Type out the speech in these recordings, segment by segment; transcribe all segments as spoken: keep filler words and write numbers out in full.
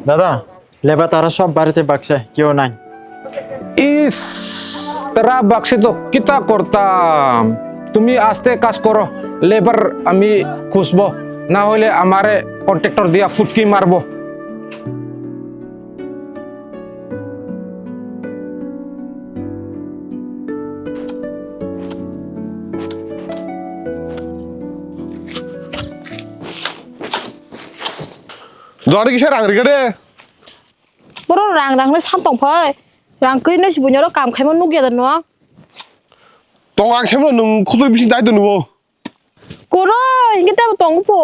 দাদা, লেবার তারা সব বাড়িতে বাকছে, কেউ নাই। ইস, তারা বাকছে তো কিতা করতাম? তুমি আস্তে কাজ করো, লেবার আমি খুঁজবো, না হইলে আমারে কন্ট্রাক্টর দিয়া ফুটকি মারবো। Dogan kisa rang rikha de. Boro rang rang le san tong phai. Rang kri nai si bunyaro kam khaima nukya da no. Tong ang semno nung khutui bisi dai do nuo. Kuro, hingke tamo tong po.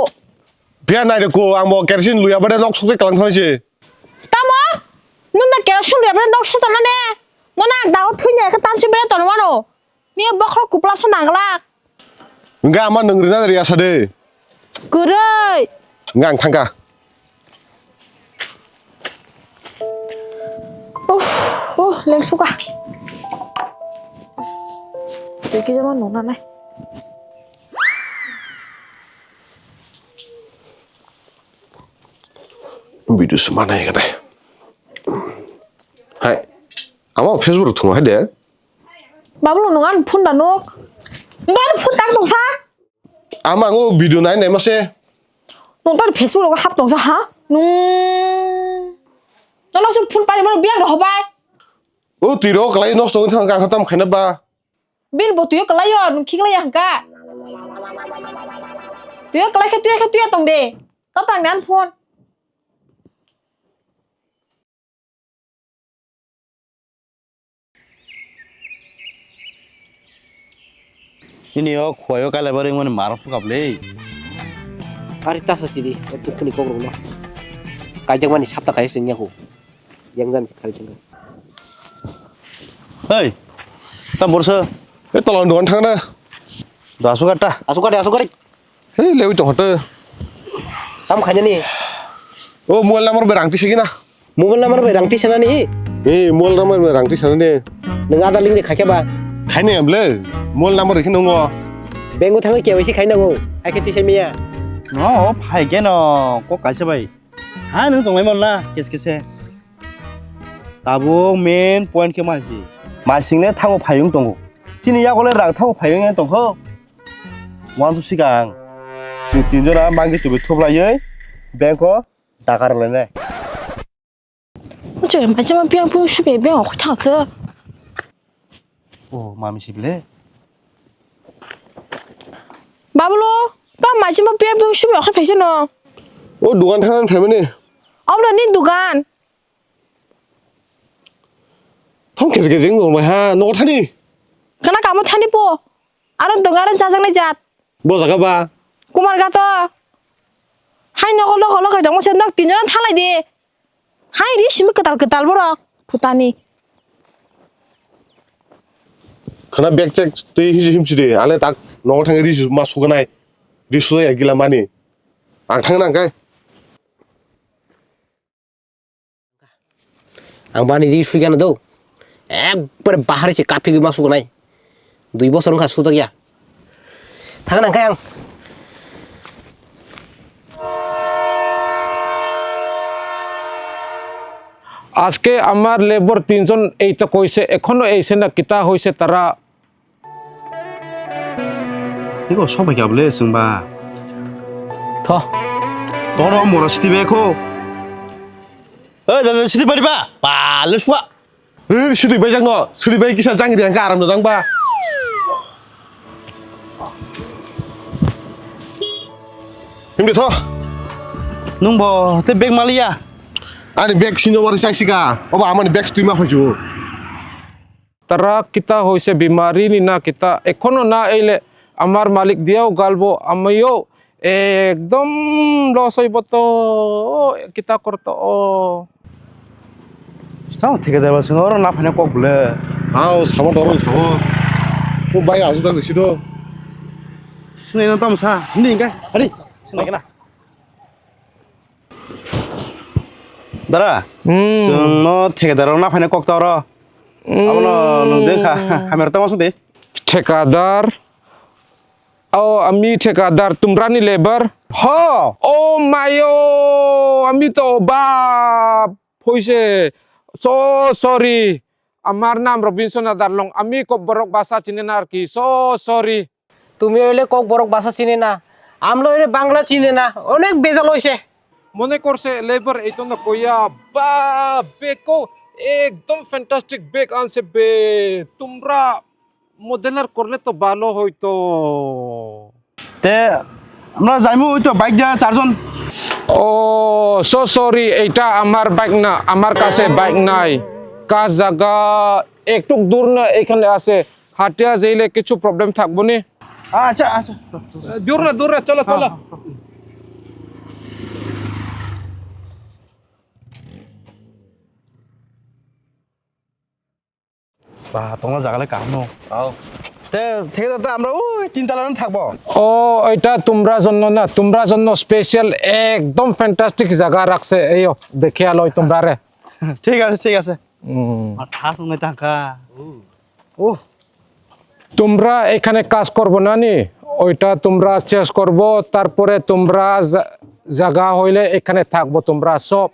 Biya nai de ko, ang bo kerosene luya bade nok sokse kalang thang se. Tamo? Nung na kerosene luya bade nok sokse tana ne? Nona dago thunya ke tansi bade tong wano. Ni bokhro kupla sa nangla. Nga ama nung rina riya sa de. Kuroi. Nga ang thangka. Uff, uh, lengsuka. Iki zaman nona nai. Video suma nai ka nai. Hai. Ama Facebook thung hai de. Babu lo nungan phone da nok. Bar phone tak tong sa. Ama ngo video nai nai mase. Nung tar Facebook rogo hap tongsa ha? Nung. Nono se phone pari mano biang roho bai. O tiro kalai nosto wng thang kang tam khaina ba. Bin bo tuyo kalai yo nung khiklai ya hangka. Tuyo kalai khe tuyo khe tuyo tong de. Ta tang nan phone. Nini o khwai o kailaibar wngmani marok sukap le. Ari tasa sidi, o tukhuni kok rokno. Kaijak mani sapta khai sengya hu. Yang jan khali thangka. Hei, tam borsa. E tolong dogan thangna. Do asuk atta. Asuk atta, asuk atta. Hei, lewi tong hote. Tam khainani? O mobile number bai rang twi segina. Mobile number bai rang twi sanani? Eh, mobile number bai rang twi sanani. Nang Aadhaar link de khaikhe ba? Khaini emle. Mobile number rikhe nungo. Bank o thangwi K Y C khaina go. Haikhe twi sai maya. No, o phai khe no kok kaisa bai. Ha nung tonglai mon na, kes kese. Tabuk main point khe ma si. Ma single thango phayung tongo. Chini yago le rang thango phayung tongkho. Uansuk sikang chwng tinjona mangwi tubui thublaiwi bank o dakar lainai. Oche, maisima biang biang subi biang okhoi thangkhe. O mami sibile. Babulo, ta maisima biang biang subi okhoi phaisa no. O dukan thangna phaimani. Omo ni dukan. Thong khe khe jeng nong ha, nogo thani. Khana kamo thani po. Aro dong aro jajaknai jat. Bo jaga ba. Kumar gato. Hai nogo logo logo dong se nok tinjon thalai de. Hai ri simi kwtal kwtal borok. Putani. Khana bag check tei hiji himsi de. Ale tak nogo thang ri ma suganai. Ri sujai gila mani. Ang thang nang kai. Ang bani ri sui gana do. Ekbare bahari se kaphigwi ma sugnai. Dui bosor wngkha sujak ya. Thang nang khe ang. আজকে আমার লেবার তিনজন এই তো কইছে, এখনো এইছে না, কিতা হইছে তারা Iko sok bai khe abole chwng ba. Tho. Toro moro siti bai kho. Oi, da, da, siti bai ba. Ba, le suwa. Oi, siti bai jang no. Siti bai kisa jang ri ang ka aram dang ba. Himde tho. Nung bo te bag maliya. Ani bag sino wari sai sika. Oba amani bag twi ma phaju. Tara kita hoise bimari ni na kita, ekhono na eile amar malik diao galbo amaio ekdom losoi boto kita korto o. Tamo thikadar ba swngo oro na phaina kok bwle. Ao sabo dorong sabo. Ko bai asu ta sido. Sinai no tamo sa. Hindi ka. Hari. Sinai kana. Dara, hmm. Chwng no thekadar rok na phaina kok ta oro. Hmm. Abono nung dengkha, hamya rok tamo sudi. Thekadar. Oh, ami thekadar, tumrani lebar. Ho. Oh mayo, আমি তো অবাক হইছে। So sorry. আমার নাম রবিনসন আদারলং। আমি ককবরক ভাষা চিনি না আর কি। So sorry. তুমি হইলে ককবরক ভাষা চিনে না, আমরা হইলে বাংলা চিনে না, অনেক ভেজাল হইছে। মনে করছে লেবার এই তো না কইয়া, বা বেকো একদম ফ্যান্টাস্টিক ব্যাগ আনছে বে। তোমরা মডেলার করলে তো ভালো হইতো। তে আমরা যাইমু ওই তো বাইক দিয়া চারজন। ও, সো সরি, এইটা আমার বাইক না, আমার কাছে বাইক নাই। কাজ জায়গা একটু দূর না, এখানে আছে, হাঁটিয়া যাইলে কিছু প্রবলেম থাকবো নি। আচ্ছা আচ্ছা। দূর না, দূর না, চলো চলো। Ba, tongna jaga le kaham no. Te, thik ase, te amra oi tin tala no thakbo. ও, এটা তোমরা জন্য না, তোমরা জন্য স্পেশাল, একদম ফ্যান্টাস্টিক জায়গা রাখছে। এই দেখে আলো তোমরা রে। ঠিক আছে, ঠিক আছে। হুম। Matha sungnai tangkha. Oh. তোমরা এখানে কাজ করবো না নি? ওইটা তোমরা শেষ করবো, তারপরে তোমরা জা-, জায়গা হইলে এখানে থাকবো তোমরা সব।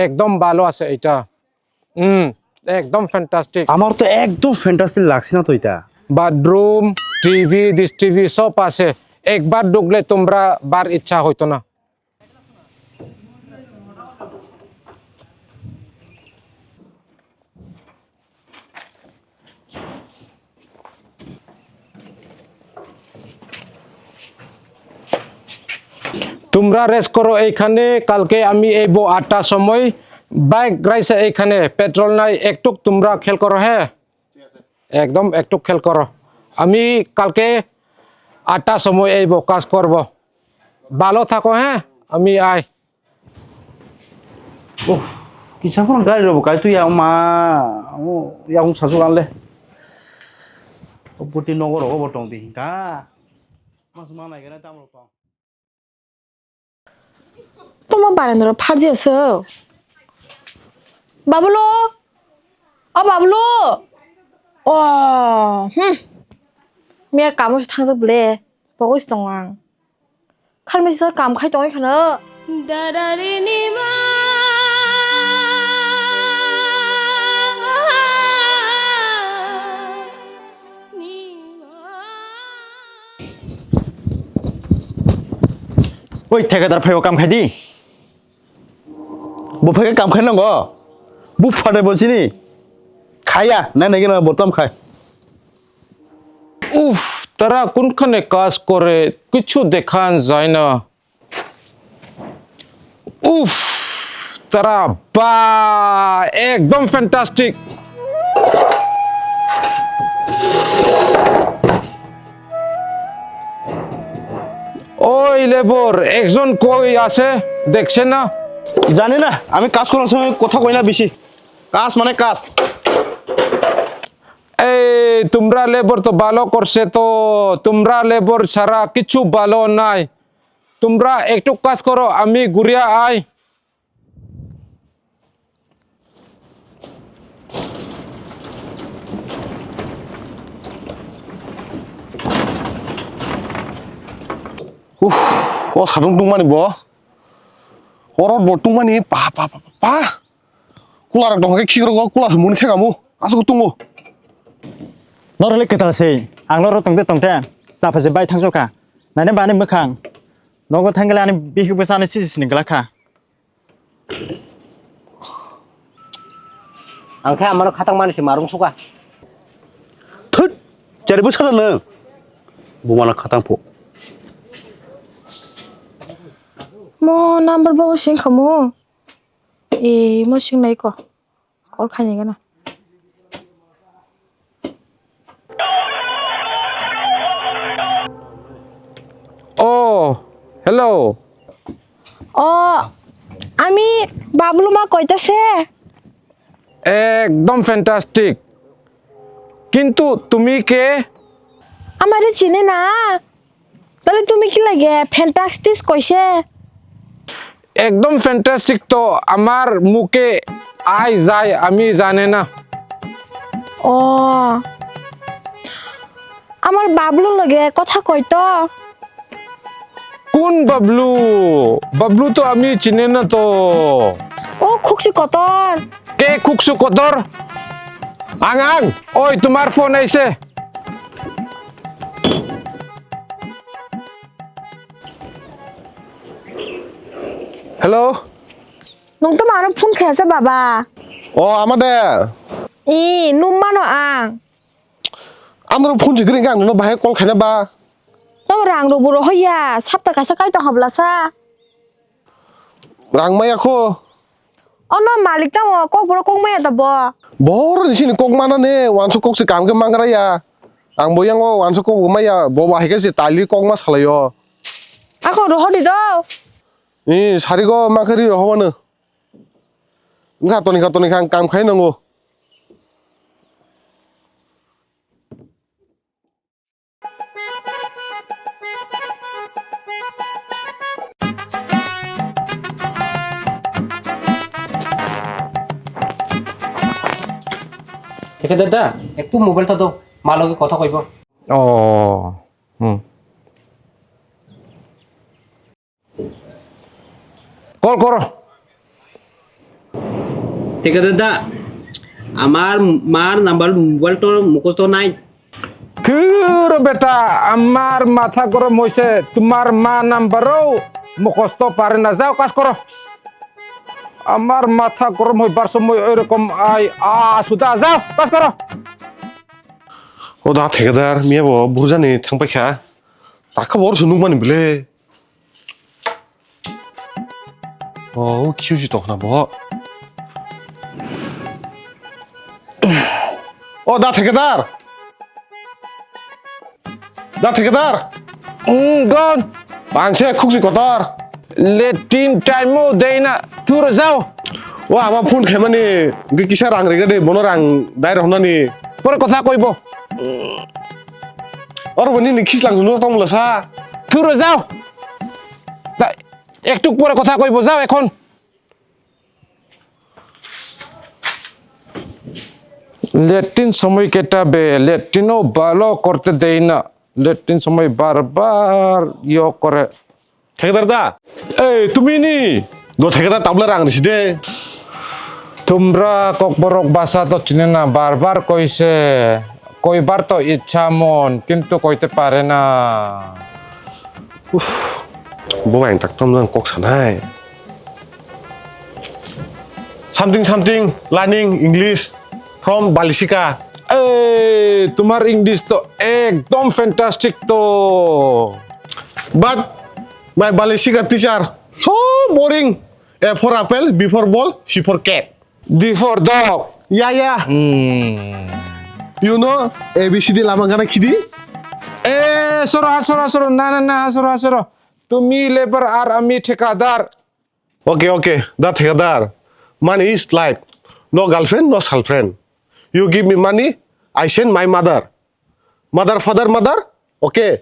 একদম ভালো আছে এটা। হুম, একদম ফ্যান্টাস্টিক। আমার তো একদম ফ্যান্টাস্টিক লাগছে না তো এটা। বাথরুম, টিভি, ডিশ টিভি সব আছে। একবার ঢুকলে তোমরা বার ইচ্ছা হইতো না। তোমরা রেস্ট করো এইখানে, কালকে আমি এইব আটটার সময়। বাইক রাইসে এইখানে, পেট্রোল নাই, একটুক তোমরা খেয়াল করো, হ্যাঁ? একদম একটুক খেয়াল করো। আমি কালকে আটটার সময় এইব, কাজ করব। ভালো থাকো, হ্যাঁ? আমি I. Uff, kisa phano gari rok bo kai tu ya ma, yakung sasu kan le. Boti nogo rogo bo tong di ka. Mas ma nai gana tam rok tong. Toma barendra pharji aso. Babulu, o Babulu. O, hmm. Miya kamu thangsa bole, pogos tong ang. Kharmisa kam khai tongwi khana. Dadari nima, nima. Oi, thekadar phaio kam khai di. Bo phai kam khai nango. Bu phade bo chini. Khaya, nai nai gina bo tam khai. উফ, তারা কোনখানে কাজ করে, কিছু দেখা যায় না। উফ, তারা বা একদম ফ্যান্টাস্টিক। ওই লেবর একজন কই আছে, দেখছেন না? জানি না, আমি কাজ করার সময় কথা কই না বেশি। কাজ মানে কাজ। এই তোমরা লেবর তো ভালো করছে তো, তোমরা লেবর ছাড়া কিছু ভালো নাই। তোমরা একটু কাজ করো, আমি ঘুরিয়া I. Uff, o sadung tungmani bo. Oro bo tungmani pa pa pa pa. Kula rok dong khe khik rok kula se muni theka mu. Asuk tungo. Norok le kwtal se. Ang norok tongte tongte. Chapha se bai thangso kha. Nani bani mwkhang. Nogo thangkhe ani bihik bwsa ani sisi sini glak kha. Ang khe amano khatang mani se marung suka. Thut! Chari bwsa da nwng. Bumana khatang pho. Mo number bo sing khamu. E mo sing nai ko. Call khainai gana. Oh, hello. Oh, আমি বাবলু মা কইতাছে। একদম ফ্যান্টাস্টিক। কিন্তু তুমি কে? আমারে চিনে না। তাহলে তুমি কি লাগে ফ্যান্টাস্টিক কইছে? একদম ফ্যান্টাস্টিক তো আমার মুখে আই যায়, আমি জানে না। ও, আমার বাবলু লগে কথা কই তো। কোন বাবলু? বাবলু তো আমি চিনি না তো। ও, খুকসি কতর। কে খুকসু কতর? আং, আং। ওই, তোমার ফোন আইছে। Hello. Nwng tamo ano phone khaisa baba? O, ama de. I, nwng mano ang. Amro phone si gring kang no bahai call khaina ba. Tamo rang rok buro hoya, sapta kaisa kai tong habla sa. Rang maya kho. Ono malik tamo kok buro kok maya to bo. Boro ni sini kok mana ne, wanso kok si kam ke mangra ya. Ang bo yango wanso kok maya, bo bahai ke si tali kok ma salayo. Ako roho di do. Ni sari go ma kari roho mano. Wngkha toni kha toni kha ang kam khai nango. ঠিক আছে দাদা, একটু মোবাইলটা দাও, মা লগে কথা কইব। ও, হুম। কল করো। ঠিক আছে দাদা, আমার মার নাম্বার মোবাইলটা মুখস্থ নাই। ধুর বেটা, আমার মাথা গরম হইছে, তোমার মা নাম্বারও মুখস্থ পারে না। যাও কাজ করো। আমার মাথা গরম হইবার সময় ওইরকম আই আ সুদা। যাও কাজ করো। O da thekadar, miya bo burjani thangpaikha. Takha bor sunung mani bile. O, o khiu si tokna bo. O da thekadar. Da thekadar. Hmm, gon. Bangse khukji kotor. Latrine time o dei na thur jao. O ama phone khaimani gwi kisa rang rega de bono rang dai rohnani. Pore kotha koibo. Oro boni ni khislang juno tong mula sa. Thur jao. Da, ektuk pore kotha koibo jao ekhon. Latrine সময় কেটা বে, latrine ও ভালো করতে দেই না। Latrine সময় বারবার ইয়ে করে। Thekdar da? এই, তুমি নি? Do thekdar tabla rang risi de. তোমরা ককবরক ভাষা তো চিনে না, বারবার কইছে, কইবার তো ইচ্ছা মন, কিন্তু কইতে পারে না। Uff, bo ang tak tom jang kok sanai. Something, something, learning English from Balisika. এই, তোমার ইংলিশ তো একদম fantastic তো। But my Balisika teacher so boring. A for apple, B for ball, C for cat. D for dog. Yeah, yeah. Hmm. You know A B C D lama gana khidi? এ, সরো, হা, সরো, হা, সরো। না, না, না, হা, সরো, হা, সরো। তুমি লেবার আর আমি ঠিকাদার। Okay, okay, da thekadar. Money is life. No girlfriend, no girlfriend. You give me money, I send my mother. Mother, father, mother, okay.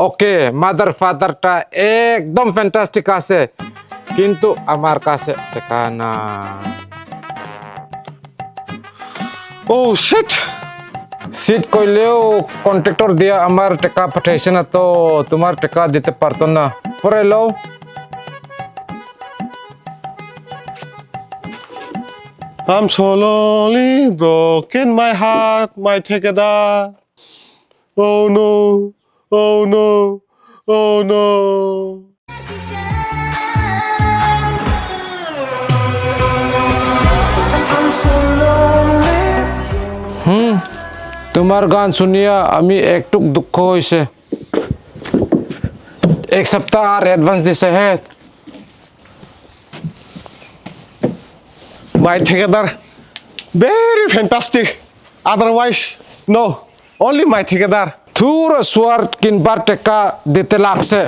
Okay, mother, father টা একদম fantastic আছে, কিন্তু আমার কাছে টাকা না। Oh shit! Shit কইলেও কন্ট্রাক্টর দিয়া আমার টাকা পাঠাইছে না তো, তোমার টাকা দিতে পারতো না। পরে লও। I'm so lonely, broken my heart, my thekadar. Oh no, oh no, oh no. হুম, তোমার গান শুনিয়া আমি একটুক দুঃখ হইছে। এক সপ্তাহ আর অ্যাডভান্স দিছে হে। My thekadar, very fantastic. Otherwise, no. Only my thekadar. থুর সুয়ার কিনবার টাকা দিতে লাগছে।